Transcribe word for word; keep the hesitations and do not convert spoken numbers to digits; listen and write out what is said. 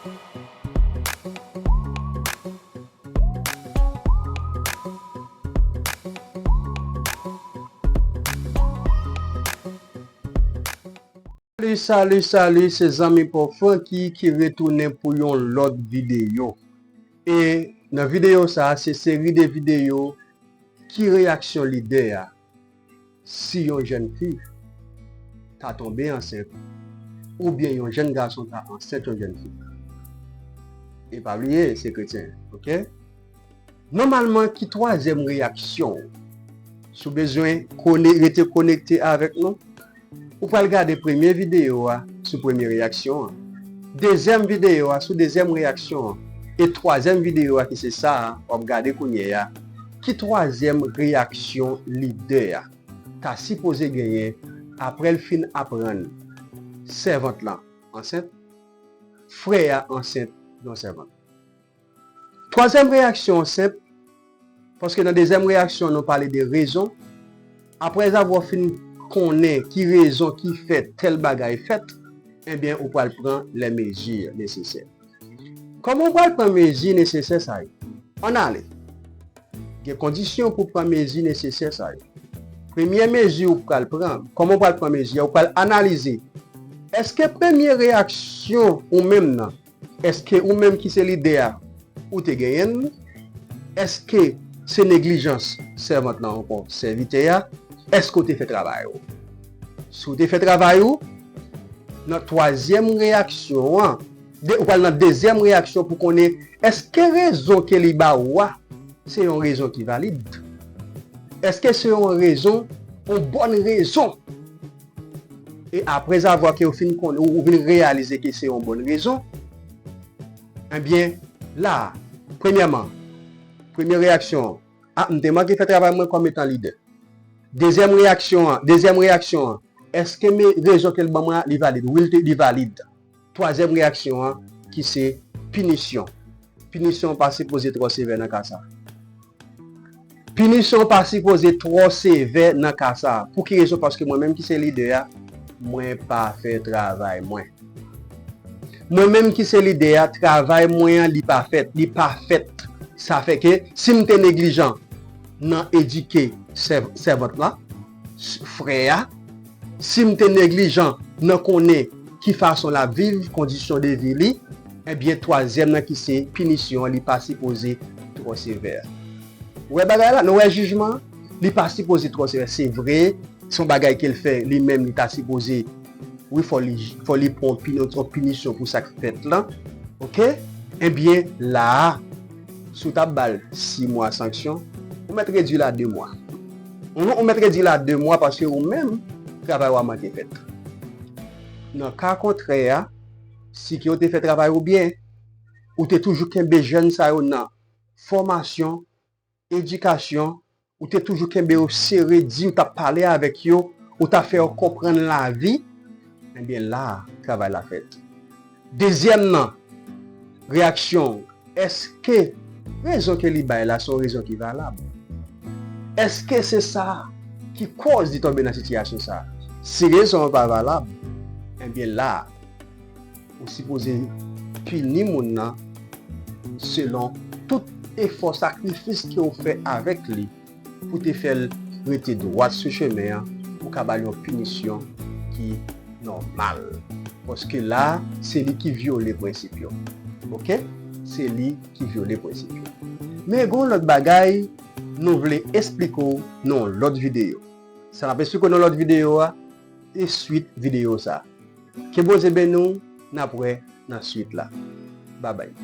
Salut, salut, salut, se zanmi pa w Francky ki retounen pou yon lòt videyo. E nan videyo sa a, se seri de videyo ki reyaksyon lidè a si yon jèn fi ta tonbe ansent oubyen yon jèn gason ta ansent yon jèn fi. E pa bliye, se kretyen, oke? Nòmalman, ki twazyèm reyaksyon w? Si w bezwen kone-, rete konekte avèk nou, ou pral gade premye videyo a sou premye reyaksyon an, dezyèm videyo a sou dezyèm reyaksyon an, e twazyèm videyo a ki se sa a w ap gade kounye a. Ki twazyèm reyaksyon lidè a ta sipoze genyen apre l fin aprann sèvant lan ansent, frè a ansent yon sèvant? Twazyèm reyaksyon an senp, paske nan dezyèm reyaksyon an nou pale de rezon. Aprèzavwa w fin konnen ki rezon ki fè tèl bagay fèt, ebyen ou pral pran lè mezi nesesè. Kòman w pral pran mezi nesesè sa yo? Ann ale. Gen kondisyon pou pran mezi nesesè sa yo. Premyè mezi ou pral pran, kòman w pral pran mezi a? Ou pral analize. Èske premye reyaksyon ou menm nan, èske ou menm ki se lidè a, ou te genyen l? Èske se neglijans sèvant lan ankò, sèvitè a? Èske w te fè travay ou? Si w te fè travay ou, nan twazyèm reyaksyon an, de, ou pral nan dezyèm reyaksyon pou konnen èske rezon ke li ba ou a, se yon rezon ki valid? Èske se yon rezon, yon bòn rezon? E aprèzavwa ke ou fin konnen, ou, ou vin reyalize ke se yon bòn rezon, ebyen, la, premyèman, premye reyaksyon an, a, m te manke fè travay mwen kòm etan lidè. Dezyèm reyaksyon an, dezyèm reyaksyon an, èske me, rezon ke l ban mwen an, li valid? Wi, l te, li valid. Twazyèm reyaksyon an, ki se pinisyon. Pinisyon an pa sipoze twò sevè nan ka sa. Pinisyon an pa sipoze twò sevè nan ka sa. Pou ki rezon? Paske mwen menm ki se lidè a, mwen pa fè travay mwen. Mwen menm ki se lidè a, travay mwen an, li pa fèt, li pa fèt. Sa fè ke si m te neglijan nan edike sèv-, sèvant la, s-, frè a, si m te neglijan nan konnen ki fason l ap viv, kondisyon de vi li, ebyen, twazyèm nan ki se pinisyon an, li pa sipoze twò sevè. Ou wè bagay la? Nou wè jijman an? Li pa sipoze twò sevè. Se vre, se yon bagay ke l fè, li menm, li ta sipoze, wi, fò li, fò li pran yon pini-, yon pinisyon pou sa k fèt lan. Oke? Ebyen, la a, si w t ap ba l sis mwa sanksyon, ou mèt redui l a de mwa. Ou, ou mèt redui l a de mwa paske ou menm, travay ou a manke fèt. Nan ka kontrè a, si ke w te fè travay ou byen, ou te toujou kenbe jèn sa yo nan fòmasyon, edikasyon, ou te toujou kenbe yo sere, di, ou t ap pale avèk yo, ou t ap fè yo konprann lavi, ebyen la a, travay la fèt. Dezyèm nan, reyaksyon, èske rezon ke li bay la se yon rezon ki valab? Èske se sa ki kòz li tonbe nan sitiyasyon sa a? Si rezon an pa valab, ebyen la a, ou sipoze pini moun nan selon tout efò, sakrifis ke w fè avèk li pou te fè l rete dwat sou chemen an, ou ka ba l yon pinisyon ki nòmal. Paske la, se li ki vyole prensip yo. Oke? Se li ki vyole prensip yo. Men gen yon lòt bagay nou vle esplike w nan yon lòt videyo. Sa n ap esplike w nan lòt videyo a, e swit videyo sa. Ke Bondye beni w, n ap wè nan swit la. Babay.